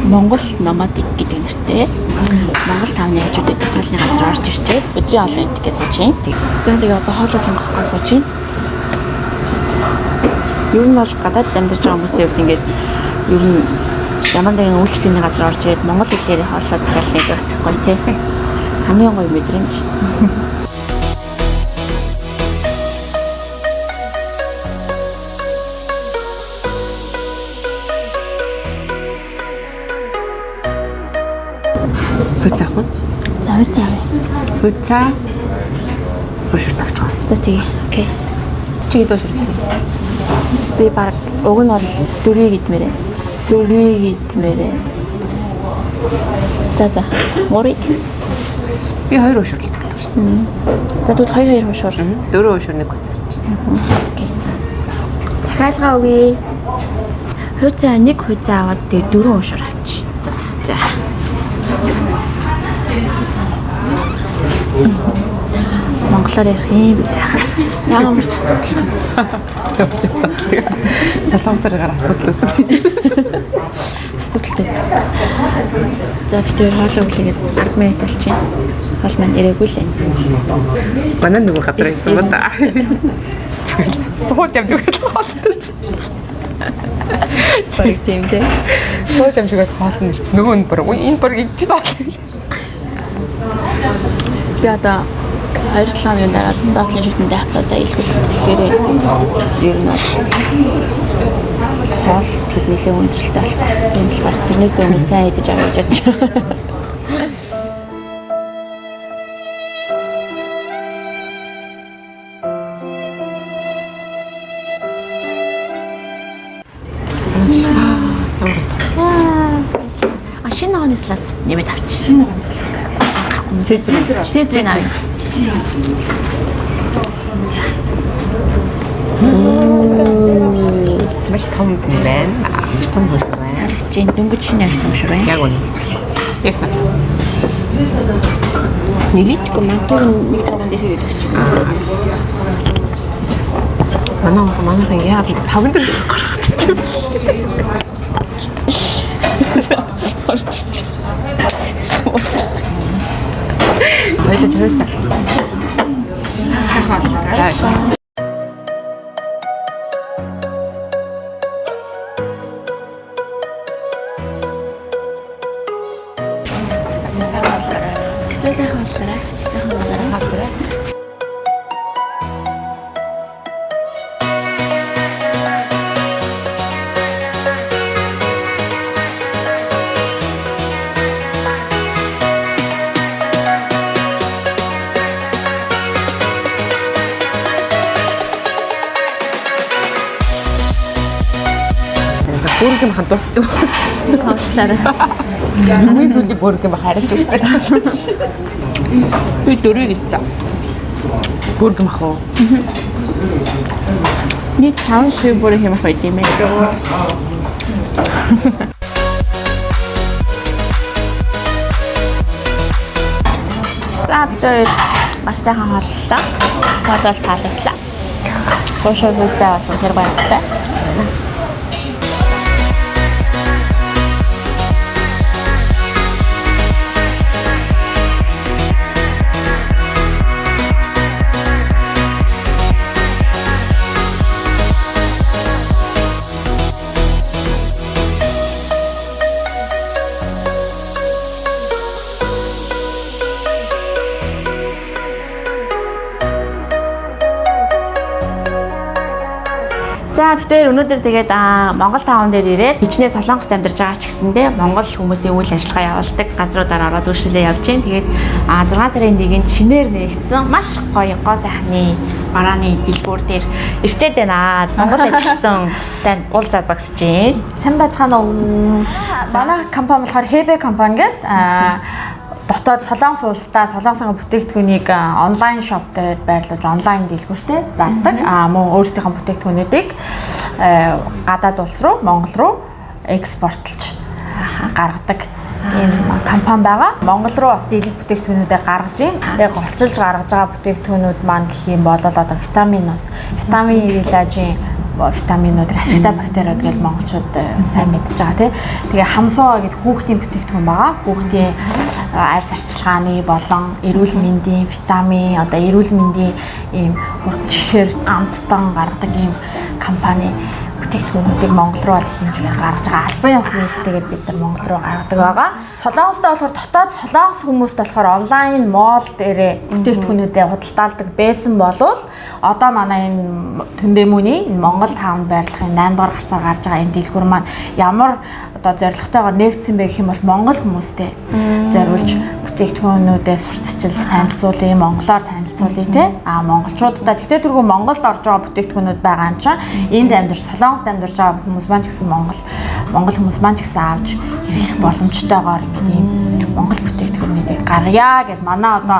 Монгол Nomadic гэдэг нэртэй Монгол тавны хажууд байдаг хоолны газар орж ирчээд өдрийн хоолоо идэх гэж сууж байна. За тэгээ одоо хоолоо сонгох гэж сууж байна. Ер нь бол гадаад амьдарч байгаа хүмүүсийн хувьд ингээд ер нь ямар нэгэн үйлчлэгээний газар орж ирээд монгол хэлээр хоолоо захиална гэдэг бас их гоё тий. Хамгийн гоё мэдрэмж. Хуцаа авах уу? За хуцаа авъя. Хуцаа. Хөшөр тавчих. За тэгээ. Окей. Чи хэд хөшөр? Би баг уг нь бол дөрвийг идмээрээ. Дөрвийг идмээрээ. За за. Гурыг. Би хоёр хөшөр л гэдэг. За тэгвэл хоёр хоёр хөшөр. Дөрөв хөшөр нэг хуцаа. Окей. Захиалга өгье. Хуцаа нэг хуцаа аваад тэгээ дөрвөн хөшөр авчи. За. Монголоор ярих юм сайхан. Ямар ч асуудалгүй. Солонгосоор асуудал үүсэн. Асуудалтай. За бид хоёр хоолоо өглөөгээд 10 минут болчихъя. Хоол маань ирээгүй л байна. Манай нөгөө газар ирсэн бол сууж явж өгöd хоол ирсэн. Бараг тийм дээ. Сууж явж өгöd хоол нь ирсэн. Нөгөө нь бүр энэ бүр идчихсэн хоол гэж. Би одоо 2-7 хоногийн дараа доотлын шүтэндээ хавтаа илгүүл. Тэгэхээр ер нь бол хоол идэхэд нэлээд хүндрэлтэй болох байх. Тийм болохоор тэрнээс өмнө сайн идэж авъя гэж бодож байгаа. Ямар утга. А шинэ ногооны салат нэмээд авчих. Шинэ ногооны салат. Цэцэр. Цэцрийг авъя. Маш том хүн байна. Маш том хүн байна. Чи энэ дөнгөж шинэ арьсан юм шиг байна. Яг үнэ. Яса. Нэлээдгүй мантууг нь нэг таван дээр хийгээд өгч. Манай манайхан яагаад таван дээр гаргах юм. Хоёлоо хөөц авсан. Сайхан боллоо. За. За сайхан боллоо. Сайхан боллоо. Бүрэг юм хан дууссан юм. Хавчлаарай. Хамгийн сүүлийн бүрэг юм харин ч барьж чадсан. Би дөрвийг идсэн. Бүрэг юм ах уу? Нийт 5 шив бүрэг юм ах байд юм ээ. За бид хоёр маш сайхан хооллоо. Хоол бол таалагдлаа. Хуушуур хүзээ болсон тэр баяртай. За бид хоёр өнөөдөр тэгээд Монгол таун дээр ирээд хичнээн Солонгост амьдарч байгаа ч гэсэндээ Монгол хүмүүсийн үйл ажиллагаа явуулдаг газруудаар ороод үйлчлэлээ явж байна. Тэгээд 6 сарын 1-нд шинээр нээгдсэн маш гоё гоо сайхны барааны дэлгүүр дээр ирчээд байна. Монгол ажилтан тань уулзаа зогсож байна. Сайн байцгаана уу? Манай компани болохоор Хэбэ компани гэдэг дотоод Солонгос улсдаа Солонгосын бүтээгдэхүүнийг онлайн шоп дээр байрлуулж онлайн дэлгүүртэй зардаг. Мөн өөрсдийнхөө бүтээгдэхүүнүүдийг гадаад улс руу, Монгол руу экспортлж гаргадаг ийм компани байгаа. Монгол руу бас дийлэнх бүтээгдэхүүнүүдээ гаргаж байна. Яг голчилж гаргаж байгаа бүтээгдэхүүнүүд маань гэх юм бол одоо витаминууд, витамин вилажийн витаминууд, ашигтай бактериуд гэж монголчууд сайн мэдж байгаа тий. Тэгээ хамсуу гэдэг хүүхдийн бүтээгдэхүүн байгаа. Хүүхдийн арьс арчилгааны болон эрүүл мэндийн витамин, одоо эрүүл мэндийн ийм чихэр амттан гаргадаг ийм компани бүтээгдэхүүнүүдийг Монгол руу бол их хэмжээгээр гаргаж байгаа. Албан ёсны эрхтэйгээр бид нар Монгол руу гаргадаг байгаа. Солонгостой болохоор дотоод солонгос хүмүүст болохоор онлайн mall дээрээ бүтээгдэхүүнүүдээ худалдаалдаг байсан болвол одоо манай энэ Түндэмүний энэ Монгол таун байрлахын 8 дугаар гарцаар гарч байгаа энэ дэлгүүр маань ямар одоо зорилготойгоор нээгдсэн бэ гэх юм бол Монгол хүмүүстэй зориулж бүтээгдэхүүнүүдээ сурталчилж танилцуулъя, монголоор танилцуулъя те. А монголчуудаа тэгтээ тэргүй Монголд орж байгаа бүтээгдэхүүнүүд байгаа юм чинь энд амьдарч Солонгост амьдарч байгаа хүмүүс маань ч гэсэн Монгол хүмүүс маань ч гэсэн авч хэрэглэх боломжтойгоор ингээд ийм Монгол бүтээгдэхүүнүүдийг гаргая гэд манай одоо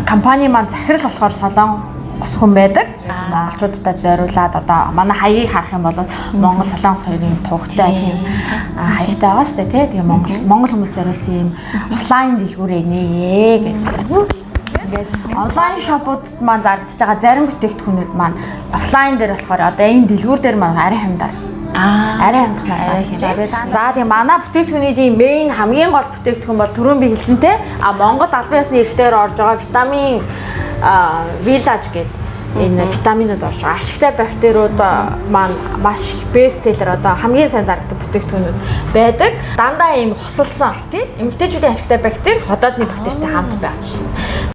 компани маань захирал болохоор Солонгос хүн байдаг. Монголчуудад зориулаад одоо манай хаягийг харах юм бол Монгол Солонгос хоёрын тугтай тийм хаягтай байгаа шүү дээ тий. Тэгээ Монгол хүмүүс зориулсан ийм офлайн дэлгүүрээ нээе гэдэг. Ингээд онлайн shop ууд маань зарагдаж байгаа зарим бүтээгдэхүүнүүд маань офлайн дээр болохоор одоо энэ дэлгүүр дээр маань арай хямдар. Арай хямдханаар зарагдаж байгаа. За тэгээ манай бүтээгдэхүүнүүдийн main хамгийн гол бүтээгдэхүүн бол түрүүн би хэлсэнтэй Монгол албан ёсны эрхтээр орж байгаа витамин Village гэдэг энэ витаминууд орж байгаа. Ашигтай бактериуд маань маш их best seller одоо хамгийн сайн зарагддаг бүтээгдэхүүнүүд байдаг. Дандаа ийм хосолсон тийм эмэгтэйчүүдийн ашигтай бактери ходоодны бактеритай хамт байгаа жишээ.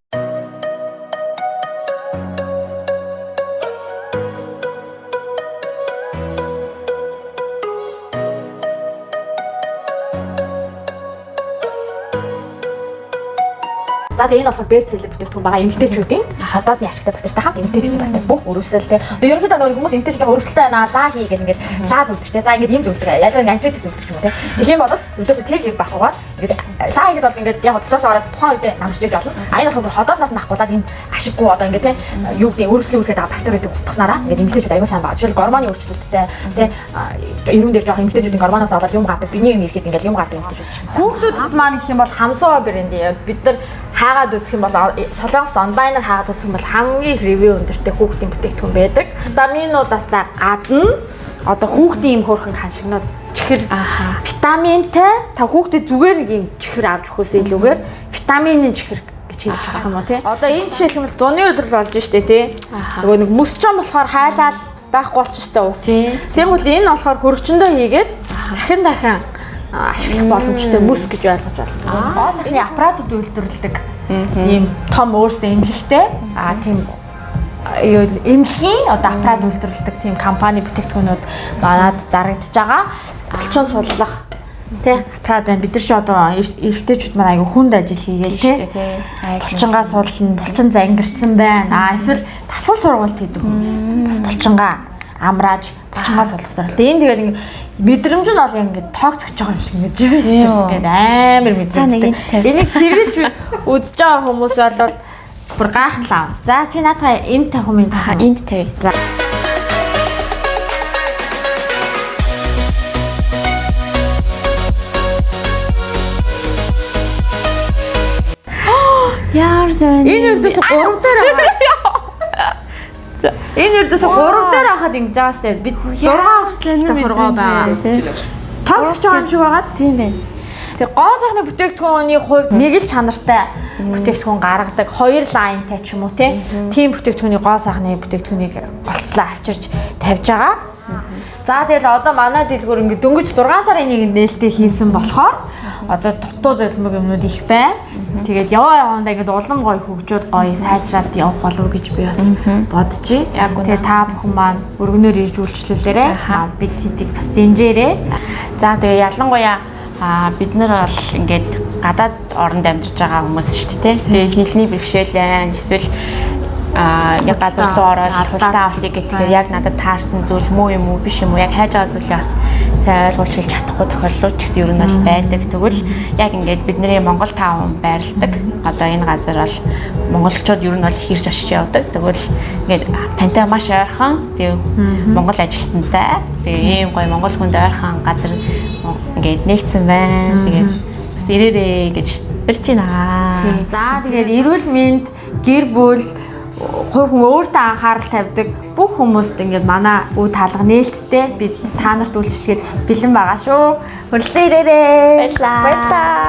За тэгээ энэ болохоор best seller бүтээгдэхүүн байгаа эмэгтэйчүүдийн ходоодны ашигтай бактеритай хамт эмэгтэйчүүдийн бактери бүх өрөвсөл те. Тэгээ ерөнхийдөө нөгөө хүмүүс эмэгтэйчүүд жоо өрөвсөлтэй байна лаа хий гэл ингээл лаа зүлдэг те. За ингээд ийм зүлдэг. Ялгаа антибиотик зүлдэг ч юм уу те. Тэгэх юм бол ердөөсөө тэр хэрэг байхгүйгээр ингээд лаа хийгээд бол ингээд яг дотроос ороод тухайн үедээ намжиж болно. А энэ болохоор ходоодноос нь авахгүйгээр энэ ашиггүй одоо ингээд те юу гэдэг өрөвслийг үүсгээд байгаа бактериудыг устгаснараа ингээд эмэгтэйчүүд аюул сайн байгаа. Жишээл гормоны өөрчлөлттэй те эрүүн дээр жоох эмэгтэйчүүдийн гормоноос болоод юм гардаг. Биений юм ирэхэд ингээд юм гардаг эмэгтэйчүүд. Хүүхдүүдэд маань гэх юм бол хамсуу брэнд бид нар хаагаад үзэх юм бол Солонгост онлайнаар хаагаад үзэх юм бол хамгийн их review өндөртэй хүүхдийн бүтээгдэхүүн байдаг. Витаминуудаас гадна одоо хүүхдийн юм хөөрхөн ханшигнууд чихэр витаминтай та хүүхдэд зүгээр нэг юм чихэр авч өгөхөөс илүүгээр витамины чихэр гэж хэлж болох юм уу тий. Одоо энэ жишээлх юм бол зуны улирал болж штэ тий. Нөгөө нэг мөсчөн болохоор хайлаал байхгүй болчих штэ ус. Тийм бол энэ болохоор хөргөчөндөө хийгээд дахин дахин ашиглах боломжтой мөс гэж ойлгож байна. Гоо сайхны аппаратууд үйлдвэрлэдэг ийм том өөрсдөө эмнэлэгтэй тийм эмнэлгийн одоо аппарат үйлдвэрлэдэг тийм компани бүтээгдэхүүнүүд манад зарагдаж байгаа. Булчин суллах тий аппарат байна. Бид нар чи одоо эрэгтэйчүүд маань аягүй хүнд ажил хийгээл тий. Булчингаа суллна, булчин зангирцсан байна. Эсвэл дасгал сургуульд хийдэг хүмүүс бас булчингаа амрааж булчингаа суллах зорилт. Энэ тэгээд ингэ мэдрэмж нь бол ингээд тоогцож байгаа юм шиг ингээд жирс жирс гээд амар мэдрэмжтэй. Энийг хэрэглэж үзэж байгаа хүмүүс бол бүр гайхлаа. За чи наадаа энд тавих юм энэ энд тавь. За. Яар зэн. Энэ өрдөөс 3 дээр байгаа. Энэ өрдөөс 3 дээр хахад ингэж байгаа штэ. Бид 6 хүртэл тохиргоо байгаа. Тоогцож байгаа юм шиг байгаад тийм байна. Тэгээ гоо сайхны бүтээгдэхүүний хувьд нэг л чанартай бүтээгдэхүүн гаргадаг, 2 лайнтай ч юм уу тийм бүтээгдэхүүний гоо сайхны бүтээгдэхүүнийг голцлоо авчирч тавьж байгаа. За тэгэл одоо манай дэлгүүр ингээд дөнгөж 6 сарын 1-нд нээлттэй хийсэн болохоор одоо дутуу зөлмөг юмнууд их байна. Тэгээд яваа явандаа ингээд улам гоё хөгжөөд гоё сайжраад явах болов гэж би бас бодож байна. Тэгээд та бүхэн маань өргөнөөр ирж үйлчлүүлээрэй. Бид тэдийг бас дэмжээрэй. За тэгээ ялангуяа бид нар бол ингээд гадаад оронд амьдарч байгаа хүмүүс шүү дээ. Тэгээ хэлний бэрхшээл эсвэл яг газар руу ороод худалдаа авалтыг гэхээр яг надад таарсан зүйл муу юм уу биш юм уу яг хайж байгаа зүйлийг бас сайн ойлгуулж хэлж чадахгүй тохиолдлууд ч гэсэн ер нь бол байдаг. Тэгвэл яг ингээд бидний Монгол таун байрладаг. Одоо энэ газар бол монголчууд ер нь бол их ирж очиж явдаг. Тэгвэл ингээд тантай маш ойрхон тэгээ монгол ажилтнтай тэгээ ийм гоё монгол хүнд ойрхон газар ингээд нэгдсэн байна. Тэгээд бас ирээрээ гэж урьж байна. За тэгээд эрүүл мэнд, гэр бүл хувь хүн өөртөө анхаарал тавьдаг бүх хүмүүст ингээд манай үе таалга нээлттэй, бид та нарт үйлчлэхэд бэлэн байгаа шүү. Хүрэлцэн ирээрэй. Баярлалаа. Баярлалаа.